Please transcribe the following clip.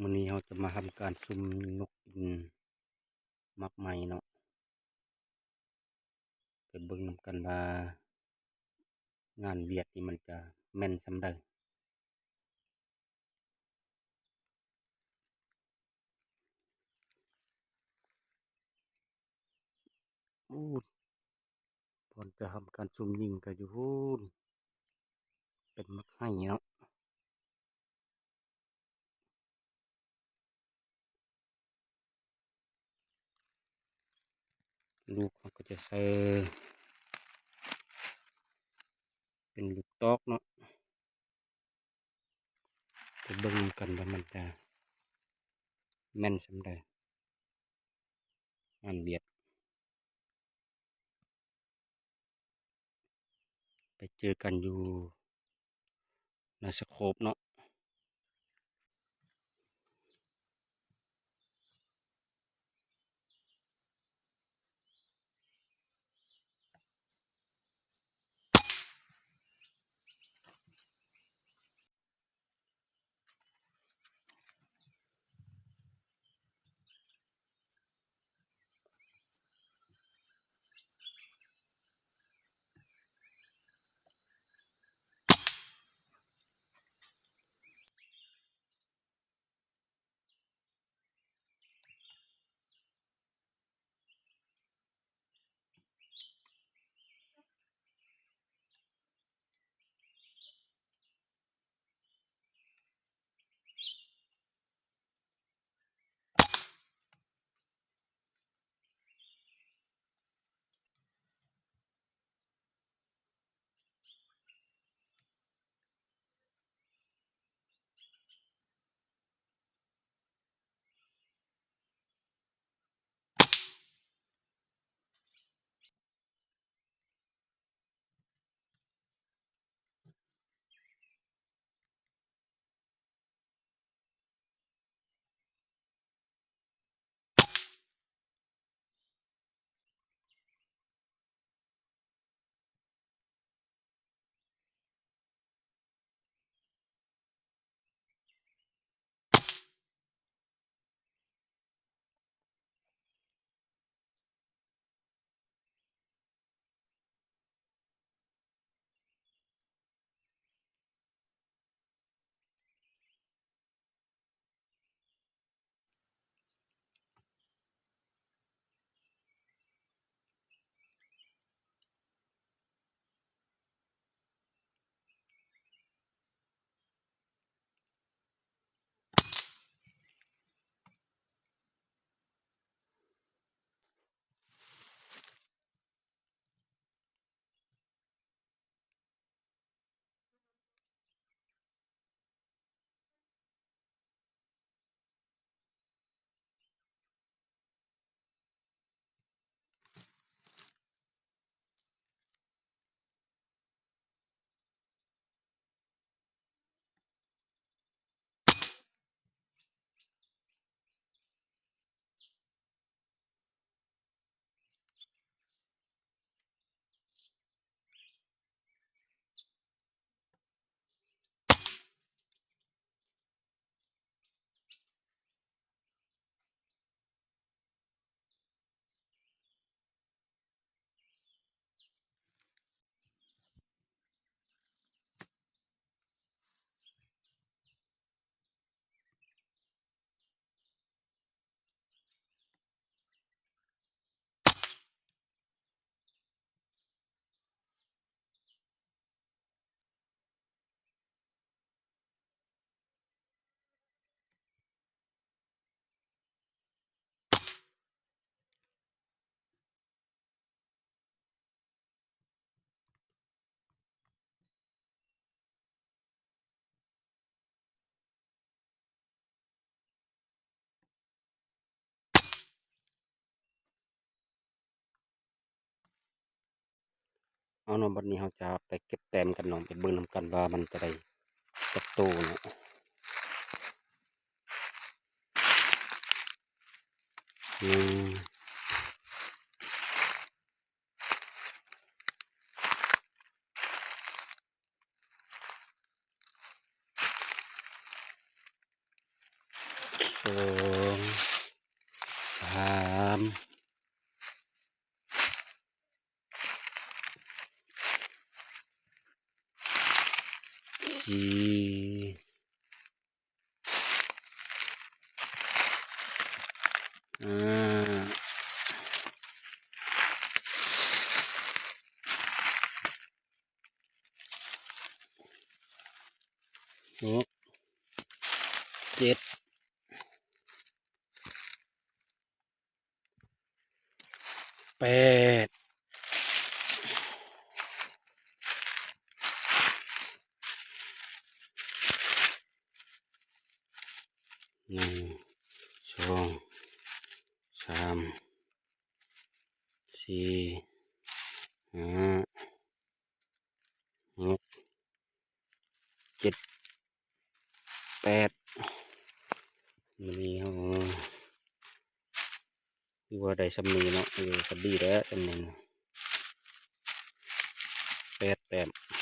ມື້ນີ້ເຮົາຈະມາທຳການສຸ່ມຍິງນົກກິນໝາກໄມ້ເນາະ ໄປເບິ່ງນຳກັນວ່າງານວຽດນີ້ມັນຈະແມ່ນສ່ຳໃດ. ໂອ້ ບ່ອນຈະທຳການສຸ່ມຍິງກະຢູ່ພຸ້ນ ເປັນໝາກໄຮເນາະ. ລູກເຮົາກໍຈະໃສ່ເປັນລູກຕອກເນາະ ໄປເບິ່ງນຳກັນວ່າມັນຈະແມ່ນສ່ຳໃດ ງານວຽດ. ໄປເຈີກັນຢູ່ໜ້າສະໂຄບເນາະ. ເອົາເນາະ ບັດນີ້ເຮົາຈະໄປເກັບແຕ້ມກັນເນາະ ໄປເບິ່ງນຳກັນວ່າມັນຈະໄດ້ຈັກໂຕເນາະ. ໜຶ່ງ. ສອງ ສາມ ສີ່ ຫ້າ ຫົກ ເຈັດ ແປດ ໜຶ່ງ ສອງ ສາມ ສີ່ ຫ້າ ຫົກ ເຈັດ ແປດ ມື້ນີ້ເຮົາຄືວ່າໄດ້ສ່ຳນີ້ເນາະ ເອີ ກໍດີແລ້ວສ່ຳນີ້ນະ ແປດແຕ້ມ.